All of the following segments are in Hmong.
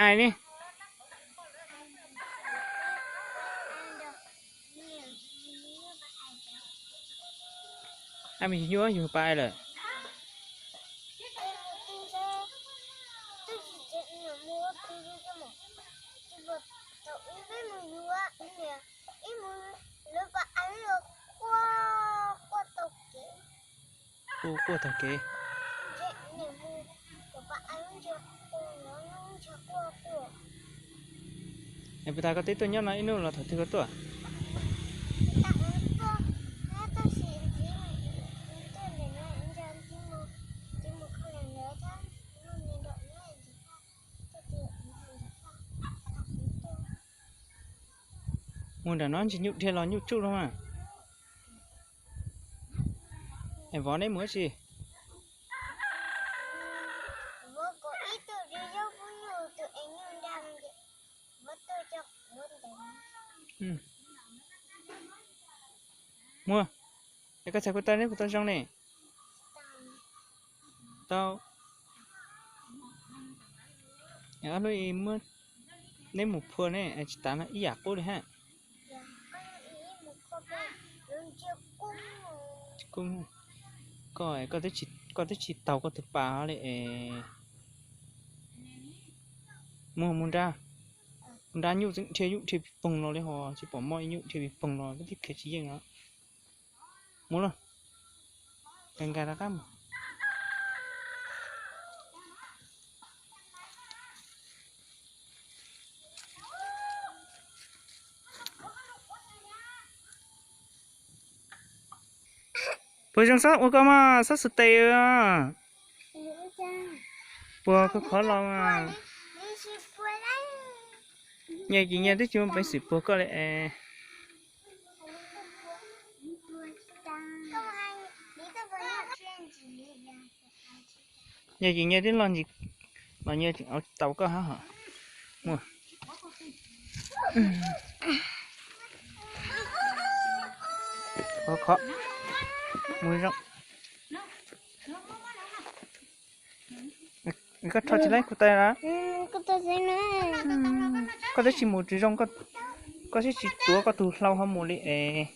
Ai ne? Ai me nyuam, yug pab lawm. Ub, quaj taug kev. Es puas tas koj twb tuaj nyob no ib hnub los thaum twg koj tuaj? Mus nram no ntsis nyuj dhia los nyuj tsuj los mas. Es vov neb mus dab tsi? Muaj, es koj txhais kuv taw neb kuv tau zoo ne? Tau. Ob hnub muab neb mus phua ne, tsis tas no ib yam qub li hab. Koj, koj twb tsis taug koj tus pas li es. Mus, mus nrad, mus nrad nyuj tseem dhia nyuj dhia pis poog los li ho tsis pom muaj ib nyuj dhia pis poog los twb khiav tsis yeej os. Mus lauj, nkag nkag rov qab mus. Puas zoo xob ua koj mas xob xwm tes? Puas khov khov los mas? Nyias ces nyias twb tsis muaj peev xwm puag koj li es. Nyias ces nyias twb loj ntsis los nyias tseem tau koj hab hos. Muaj, khov khov, mus zoo. Koj rho tsis laib kuv tais lawm. Koj twb tsis mus tsis zoo, koj twb tsis tuav koj tus hlau ho mus li es.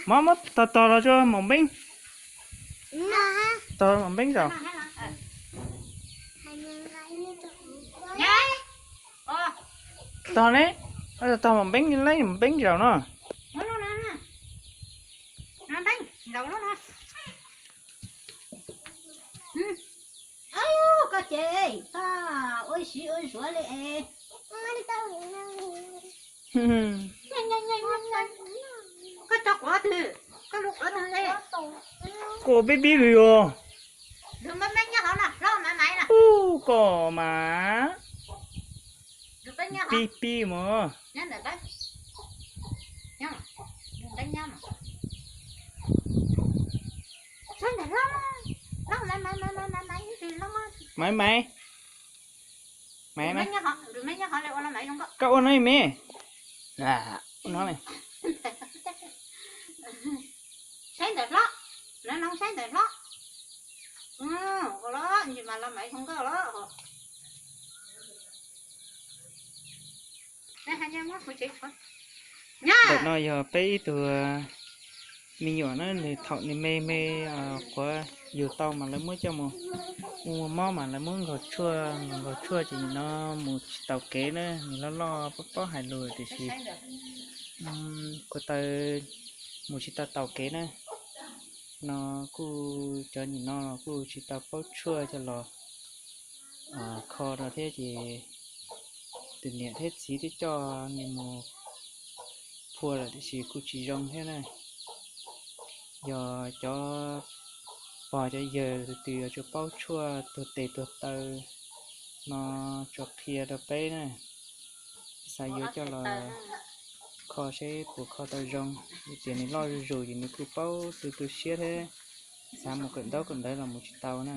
Mob mob tog tog los tsuas maum npeeb. Tog maum npeeb zaum. Tog ne, tog maum npeeb, laib maum npeeb zaum no. Koj ces koj ua siv ua zuav li es. Koj tso quav twg? Koj lub quav twg li? Koj pib pib li os. Ub, koj mas pib pib mog. Maiv Maiv, Maiv, koj ua no me. Ua no, saib ntawm hlob, lawv no saib ntawm hlob. Ua los ntsis mas los Maiv zoo nkauj los. Ntawm no yog peb ib tug me nyuam na, nws thaum nws me me, qhuav yug tau mas lawv muab coj mus ua mob mas lawv muab nkaug tshuaj, nkaug tshuaj ces nim no mus tsis taus kev na, nws loj loj pob pob hais lus tiam sis kuv taw mus tsis tau taus kev na. No kuj cov nim no los kuj tsis tau paub tshuaj coj los kho rau thiab ces tus niam thiab txiv twb coj nws mus phua lawm tiam sis kuj tsis zoo thiab na. Yog cov pog cov yawg tus twg yuav tsum paub tshuaj tuag tes tuag taw no tso qhia rau peb na. Xav yuav coj los kho seb puas kho tau zoo, vim tias nws loj zuj zus ces nws kuj paub tu tu siab thiab xav mus kawm ntaub kawm ntawv los mus tsis tau na.